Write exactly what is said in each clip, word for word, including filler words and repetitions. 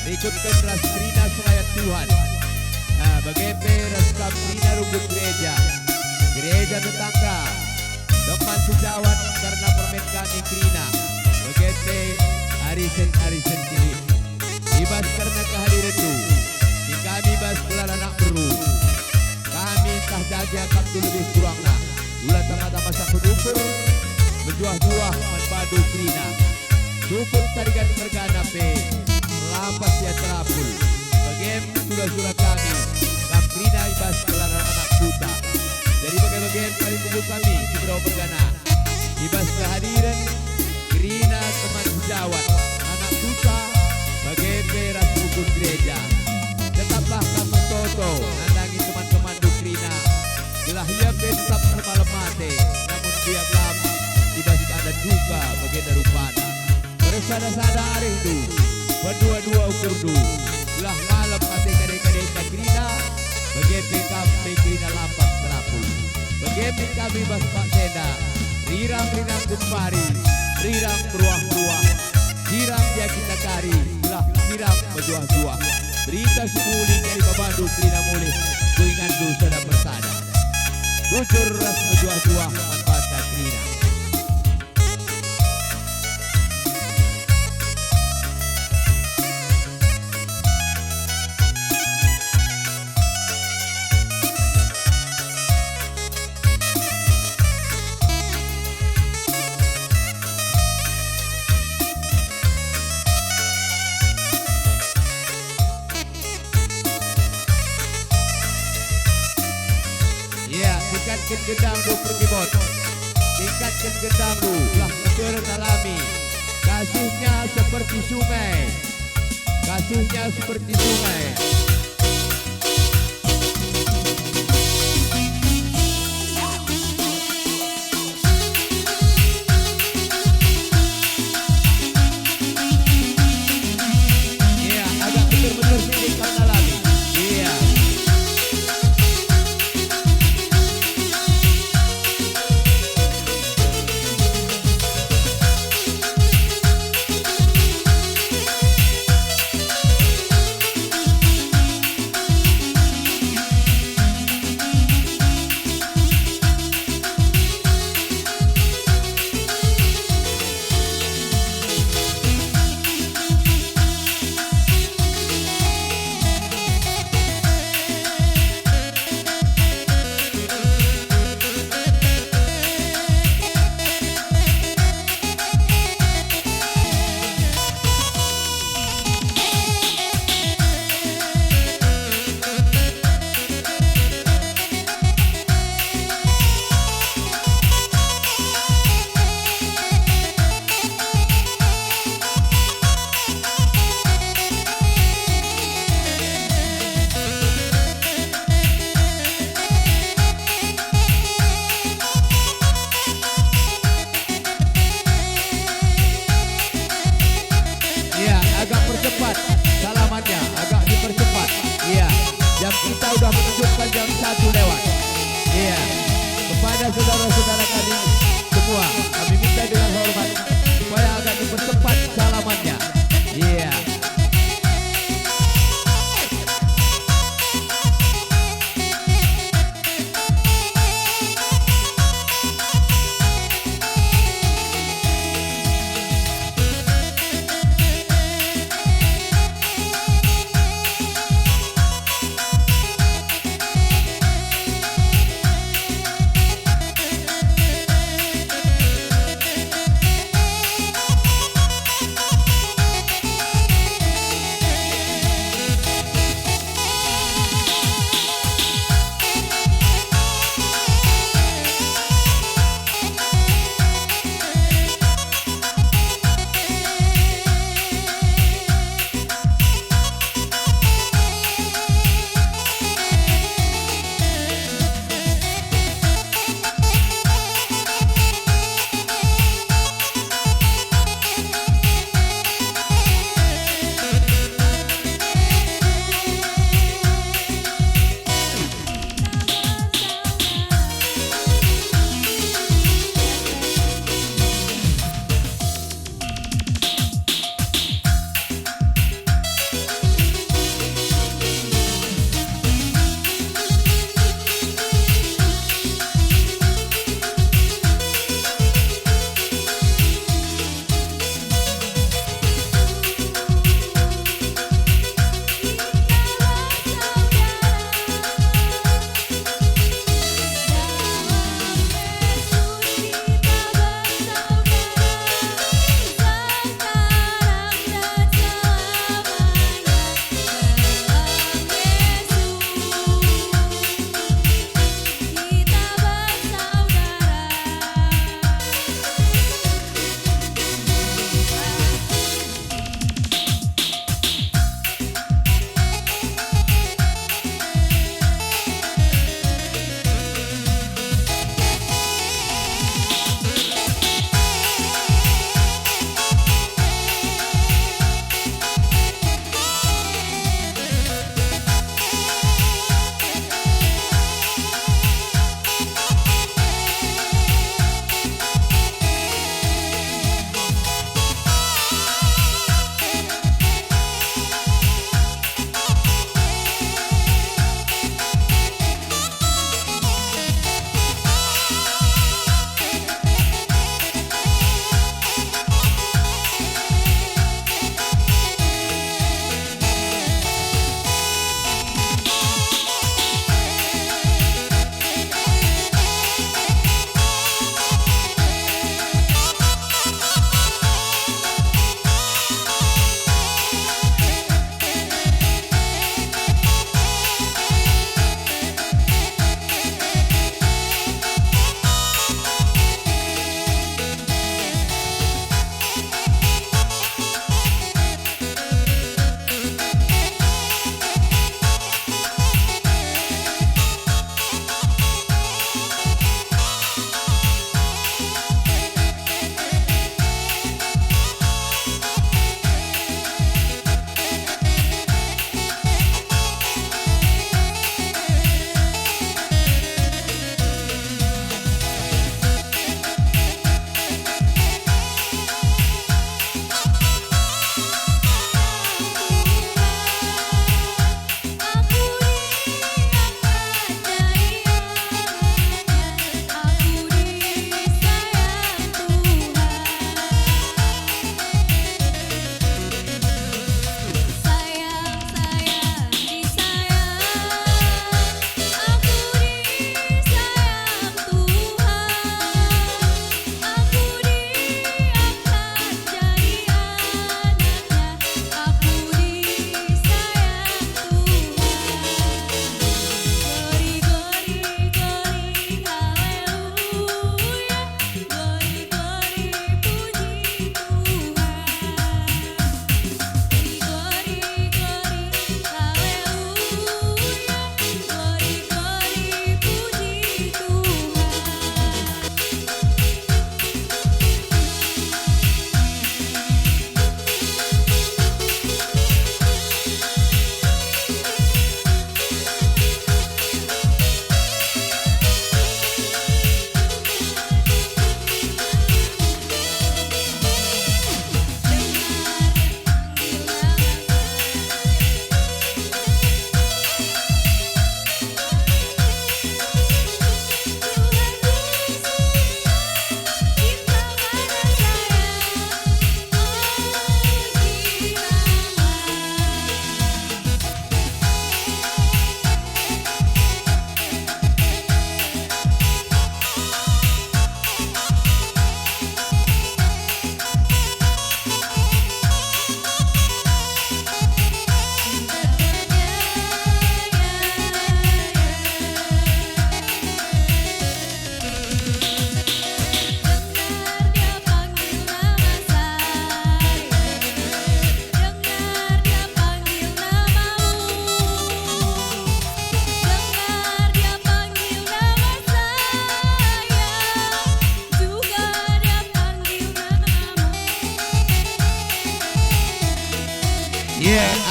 rikutken ras kerina selayat Tuhan. Nah, bage pe ras kam kerina runggut gereja, gereja tetangga, teman sejawat kerna permen kami kerina, bage pe arisen-arisen si lit. I bas kerna kehadirenndu, kin kami bas gelar anak beru, kami ntah dage akapndu lebih kurangna, ula tama-tama sangkut ukur, mejuah-juah man bandu kerina. Sukut tarigan mergana pe lampas ia terapul. Bagem sura-sura kami, kam kerina i bas gelar anak kuta. Jadi bage-bagem kalimbubut kami si berau mergana. I bas kehadiren kerina teman sejawat, anak kuta, bage pe ras rukun gereja. Tetaplah kam ertoto nandangi teman-temanndu kerina, gelah ia pe tetap ermalem ate, namun biar lam i bas keadaan duka bagenda rupana. Bersada-sada arehndu, bedua-dua ukurndu, gelah malem ate kade-kadenta kerina, bage pe kam pe kerina lampas terapul. Bage pe kami bas paksenda, rirang-rirang kumpari, rirang meruah-ruah, sirang gia kita kari, gelah sirang mejuah-juah. Berita si mehuli kari babandu kerina mulih, ku inganndu sada persada. Bujur ras mejuah-juah man banta kerina. Ya, tingkatken gendangndu perkibot. Tingkatken gendangndu, lah keker nalami. Kasihnya seperti sungai. Kasihnya seperti sungai. Iya, agak betul-betul sidik kau nalami. Iya. Iya, agak percepat salamannya, agak dipercepat. Iya, jam kita udah menunjukkan jam satu lewat. Iya, kepada saudara-saudara kami semua, kami minta dengan hormat supaya agak dipercepat salamannya. Iya.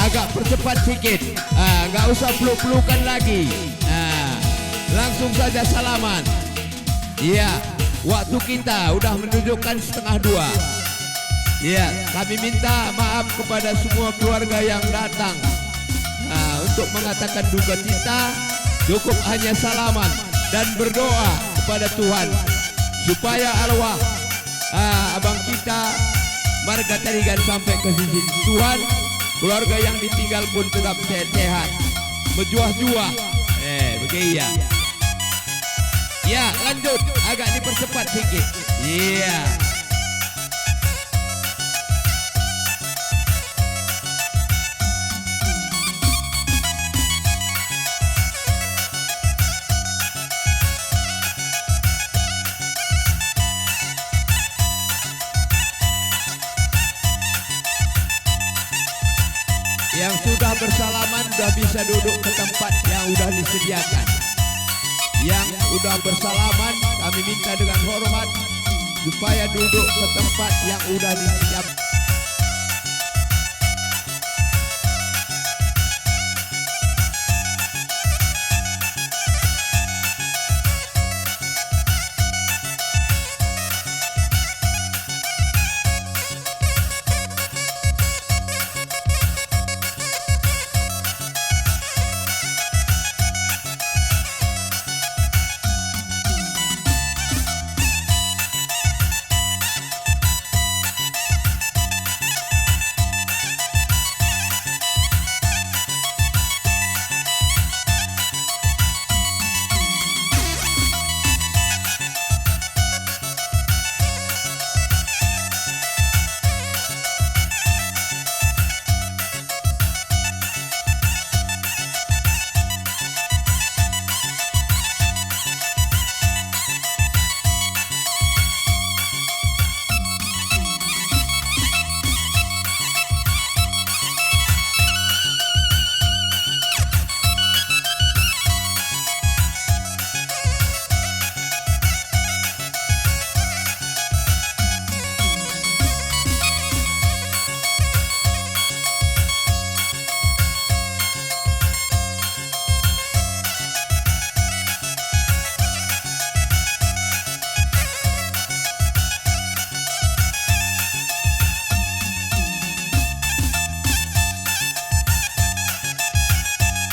Agak percepat sikit. Ah, nggak usah peluk-pelukan lagi. Ah, langsung saja salaman. Iya, waktu kita udah menunjukkan setengah dua. Iya, kami minta maaf kepada semua keluarga yang datang, ah, untuk mengatakan duka cita. Cukup hanya salaman dan berdoa kepada Tuhan supaya arwah, ah, abang kita marga Tarigan sampai ke sisi Tuhan, keluarga yang ditinggal pun tetap sehat-sehat, mejuah-juah. Eh, bage ia. Ya, lanjut, agak dipercepat sikit. Iya. Yang sudah bersalaman udah bisa duduk ke tempat yang udah disediakan. Yang udah bersalaman, kami minta dengan hormat supaya duduk ke tempat yang udah disediakan.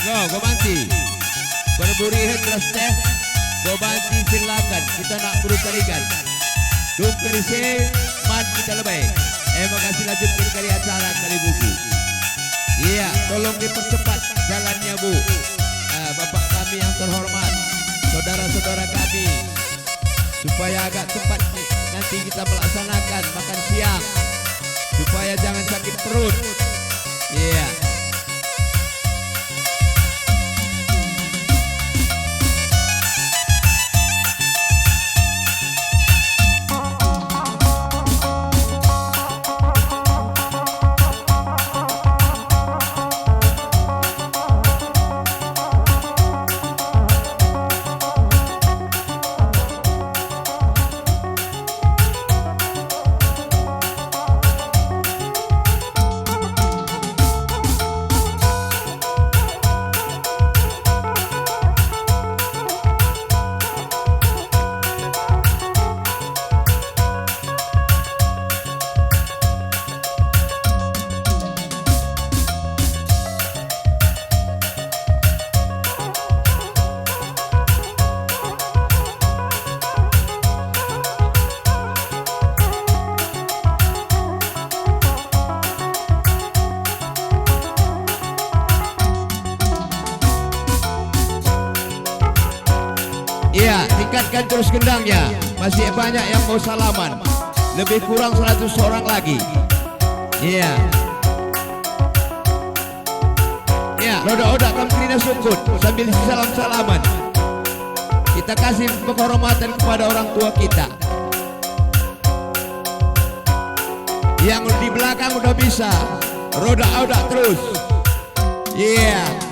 Lo, go banci. Perburihen ras teh, go banci silakan, kita nak beru Tarigan. Dungkeri se, man kita lebe. Eh, makasih lanjutkan kari acara kali buku. Iya, tolong dipercepat jalannya, Bu. Eh, Bapak kami yang terhormat, saudara-saudara kami, supaya agak cepat nanti kita melaksanakan makan siang, supaya jangan sakit perut. Iya. Iya, tingkatkan terus gendangnya. Masih banyak yang mau salaman. Lebih kurang seratus orang lagi. Iya. Ya, roda-oda kam kerina sukut sambil salam-salaman. Kita kasih penghormatan kepada orang tua kita. Yang di belakang udah bisa, roda-oda terus. Iya.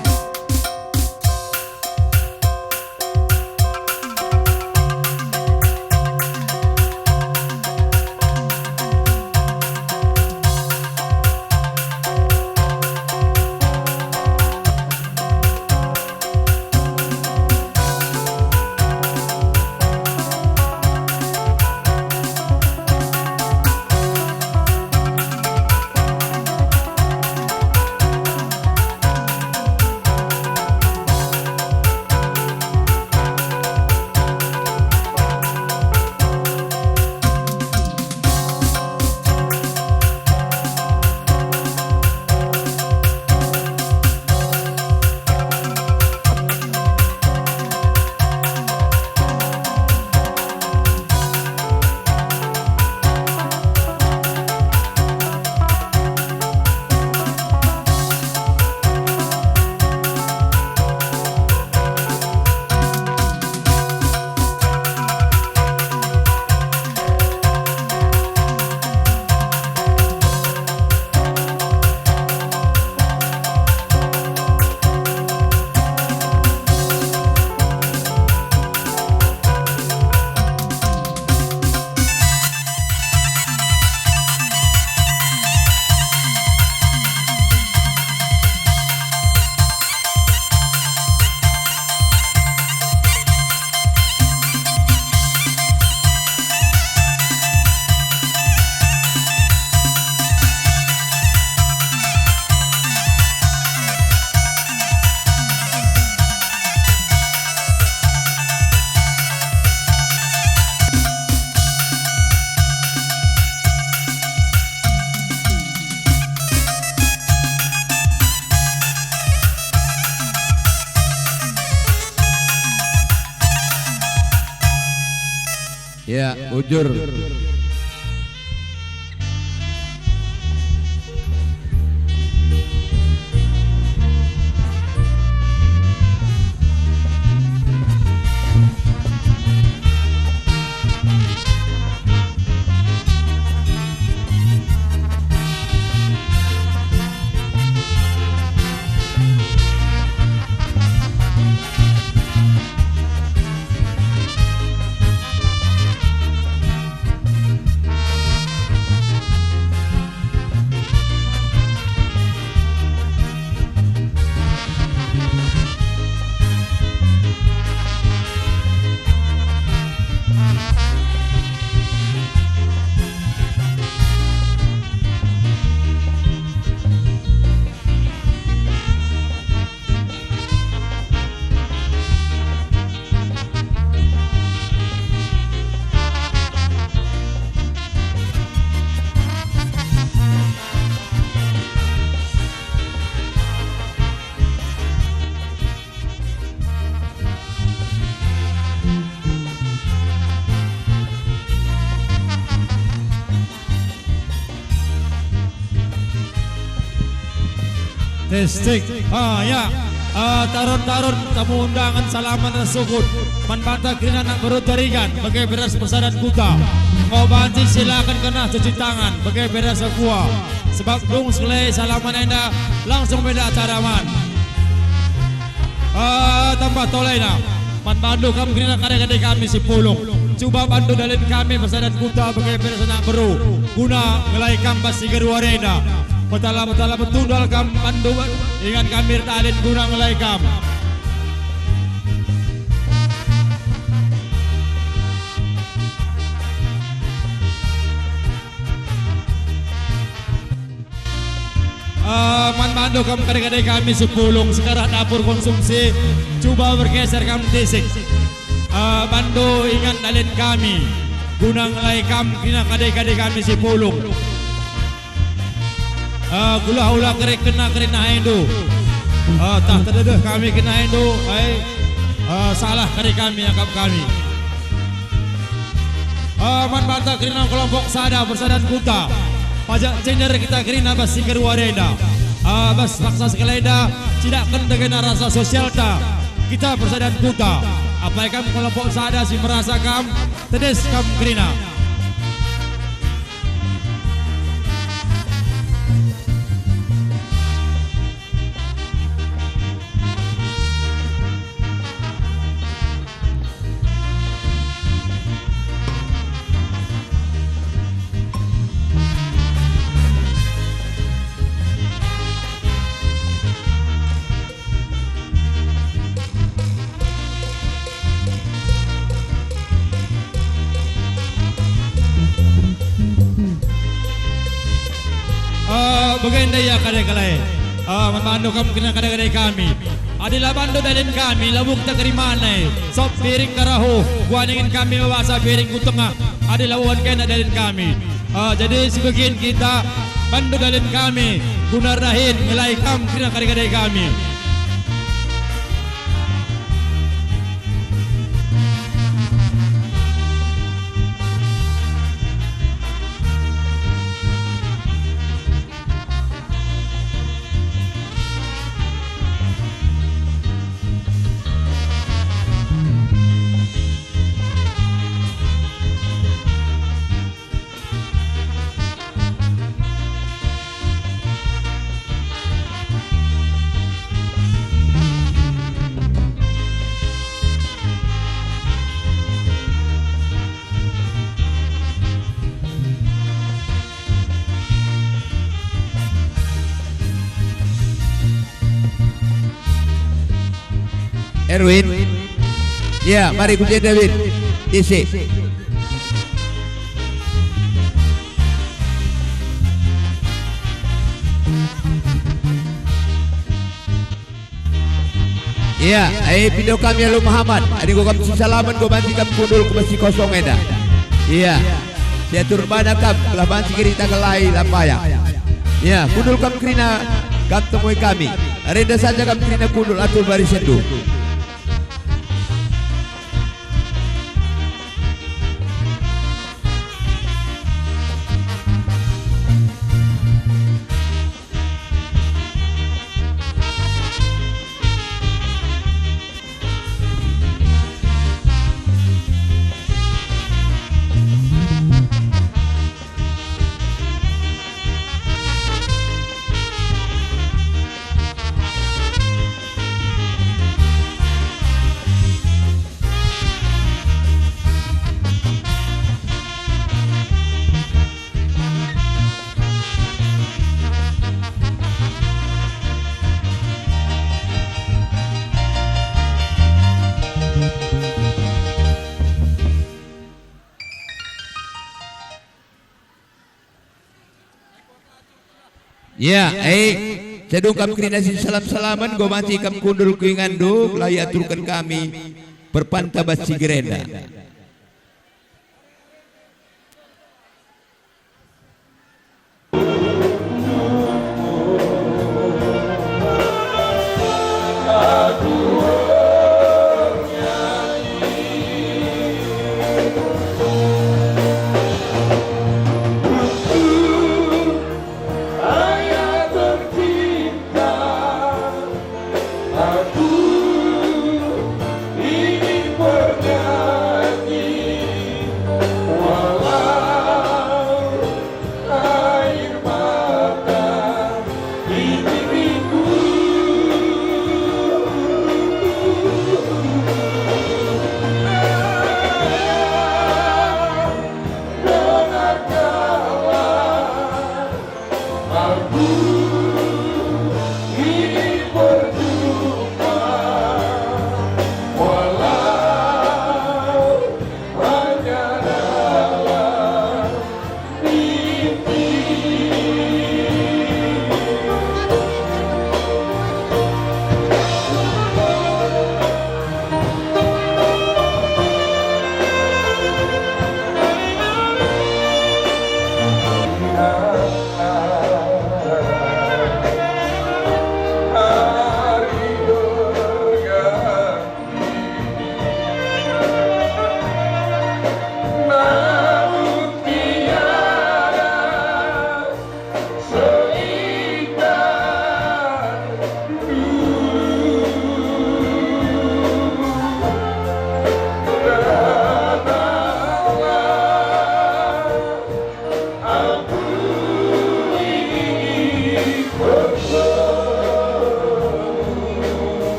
Ya, bujur. Testing. Ah, ya. Ah, taron-taron tamu undangan salaman ras sukut. Man banta kerina anak beru Tarigan, bage pe ras persadan kuta. Enggo banci silaken kena cuci tangan, bage pe ras akua. Sebab dung sekali salaman enda langsung beda acara man. Ah, tambah tolena. Man bandu kam kerina kade-kade kami si pulung. Cuba bandu dalan kami persadan kuta bage pe ras anak beru, guna ngelai kam bas si geruar enda. Metala-metala metundal kam bandu ingan kami erdalan guna ngelai kam. Eh, man bandu kam kade-kade kami si pulung sekarang dapur konsumsi, cuba bergeser kam tisik. Eh, bandu ingan dalan kami, guna ngelai kam kerina kade-kade kami si pulung. Eh, kulah ula kere kena kerina endu. Eh, tah tededeh kami kena endu, ai, eh, salah kade kami akap kami. Ah, man banta kerina kelompok sada persadan kuta. Pajak jener kita kerina bas si keruar enda. Ah, bas paksa sekali enda, cidakken dagena rasa sosialta. Kita persadan kuta. Apai kam kelompok sada si merasa kam, tedis kam kerina. Ah, bagenda ia kade kalai. Ah, man bandu kam kena kade-kade kami. Adi la bandu dalan kami, labo kita kerimanai. Sop piring karahu, kuaningin kami mabasa piring ku tengah. Adi labo wan kena dalan kami. Ah, jadi si bagin kita, bandu dalan kami, guna erdahin ngelai kam kerina kade-kade kami. Erwin. Ya, mari ku jenda, Win. Isi. Ya, e, pindo kami alu Muhammad. Adi enggo kam sisalamen, enggo banci kam kundul ku bas si kosong enda. Ya. Siatur bana kam, gelah banci gerita kelai la payah. Ya, kundul kam kerina, kam temui kami. Renda saja kam kerina kundul atur barisenndu. Ya, eh, sedung kam kerina si salam-salaman, enggo mate kam kundul ku inganndu, la iaturken kami perpanta bas si gerenda. Aku ingin bernyanyi walau air mata di pipiku. Dengarkanlah aku ingin berjumpa, walau hanya dalam mimpi.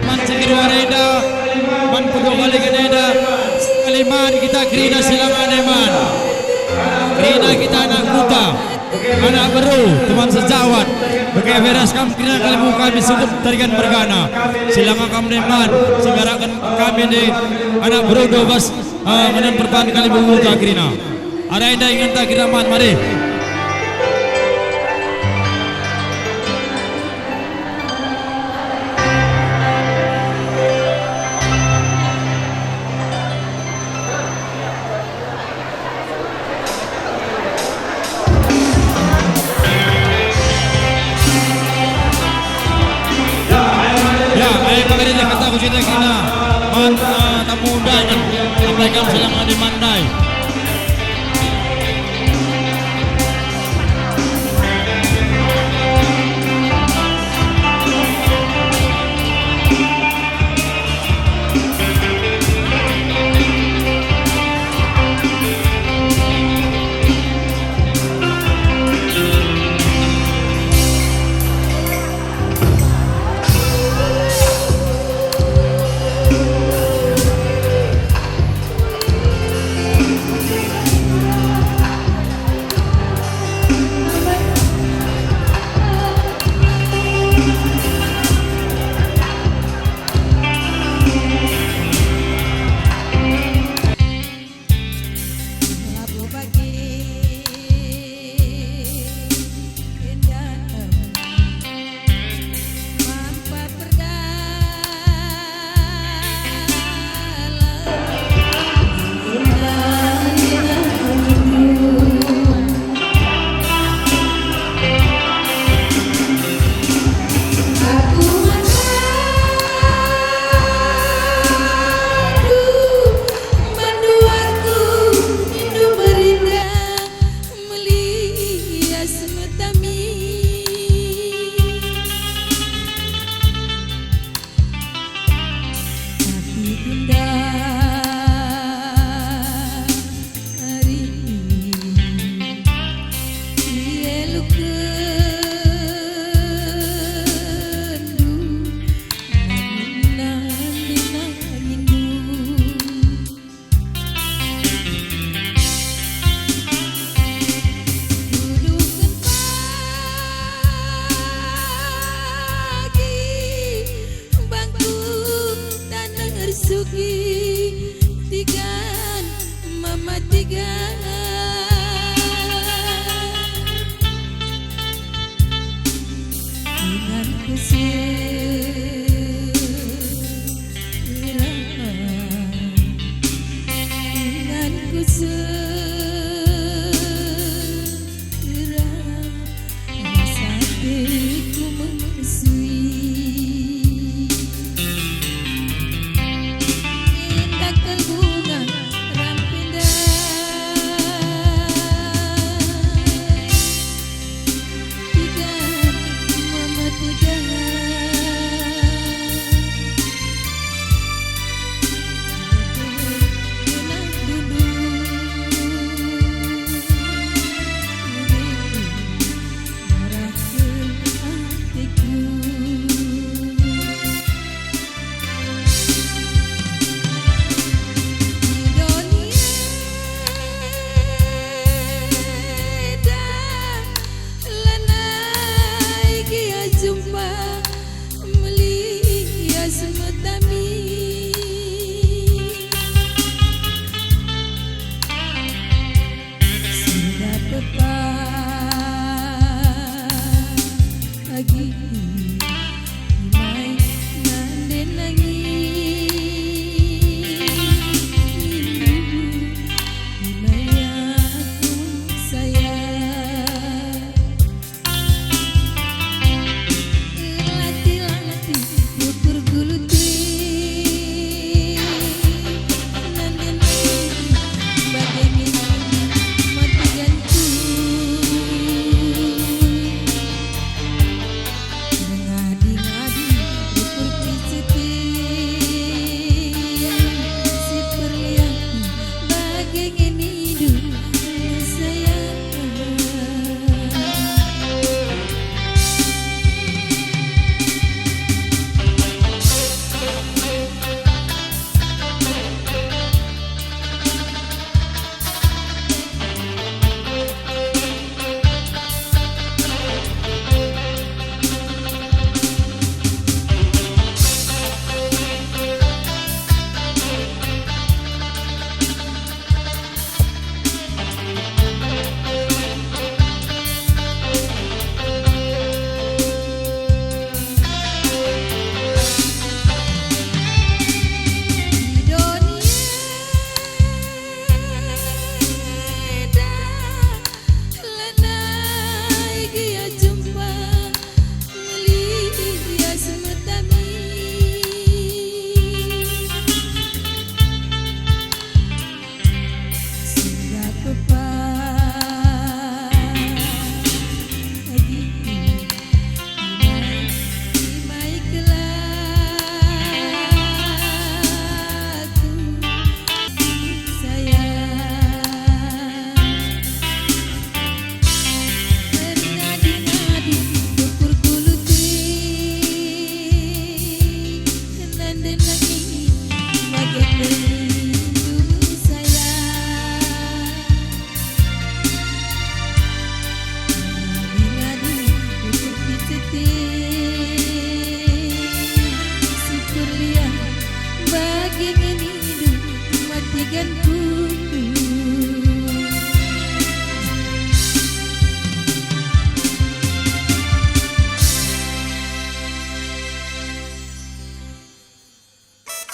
Man si kedua enda, man pedua kali kena enda, sekali man kita kerina si langa enda man. Kerina kita anak kuta, anak beru, teman sejawat. Bage pe ras kam kerina kalimbubu kami sungkup tarigan mergana. Si langa kam enda man, si nggerakken kami enda anak beru dua belas, ah, ngenen perban kalimbubu ta kerina. Arah enda ingenta kerina man, mari. Ya, ayo mari kita kata ku sini kerina man, eh, tamu undangan. Sampaikan salam adi mandai.